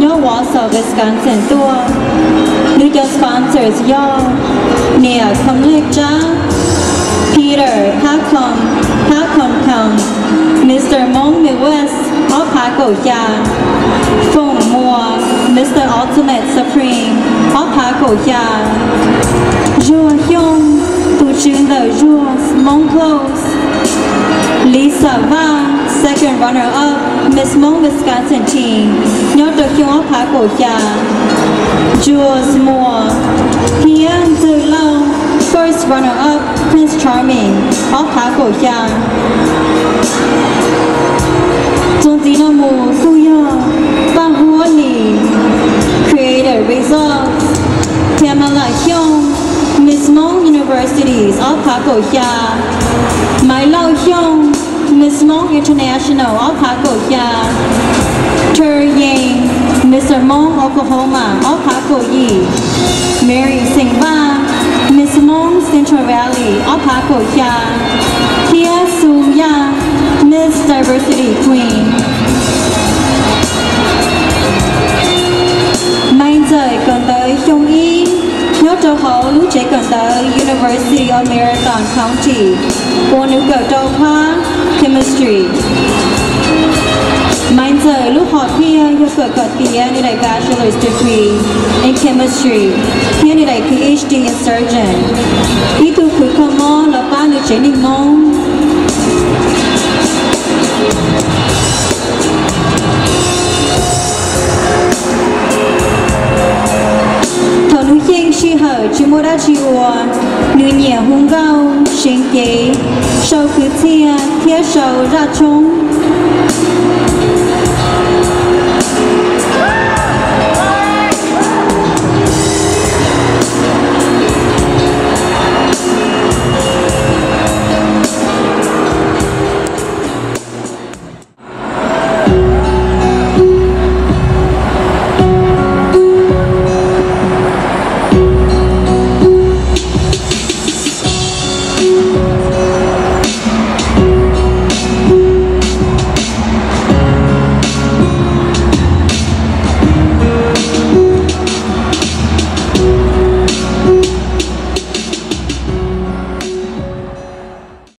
nyob Wausau, Wisconsin tuaj. Nws cov sponsors yog niam Kham Lej Tsab, Peter Hab Kham, Hab Kham Kham, Mr. Hmoob Midwest ob phav kaum xya, Foom Muas, Mr. Ultimate Supreme ob phav kaum xya, Zuag Xyooj, tus tswv ntawm Zuag Hmoob Clothes, Lisa Vaj, second runner up, Miss Hmoob Wisconsin team, nyob rau xyoo ob phav kaum xya, Jules Muas, thiab Ntxwg Lauj, first runner up, Prince Charming ob phav kaum xya. Txuas ntxiv no mus kuj yog Paj Huab Lis, Creative Results, Pamela Xyooj, Miss Hmoob Universities ob phav kaum xya, Maiv Lauj Xyooj, Miss Hmoob International ob phav kaum xya, Ter Yees, Mister Hmoob Oklahoma ob phav kaum yim, Mary Xeem Vaj, Miss Hmoob Central Valley ob phav kaum xya, thiab Xu Yaj, Miss Diversity Queen. Maiv Ntxawm kawm ntawv xyoo ib nyob rau hauv lub tsev kawm ntawv University of Marathon County, uas nws kawm rau phab Chemistry. Maiv Ntxawm lub hom phiaj yog kawm kom tiav nws daim Bachelor's Degree in Chemistry thiab nws daim Ph D in Surgeon. Ib tug kws kho mob los pab nws tsev neeg Hmoob. Thaum nws xyeej sij hawm tsis muaj dab tsi ua, nws nyiam hu nkauj, seev cev, sau kwv txhiaj thiab sau zaj tshoob.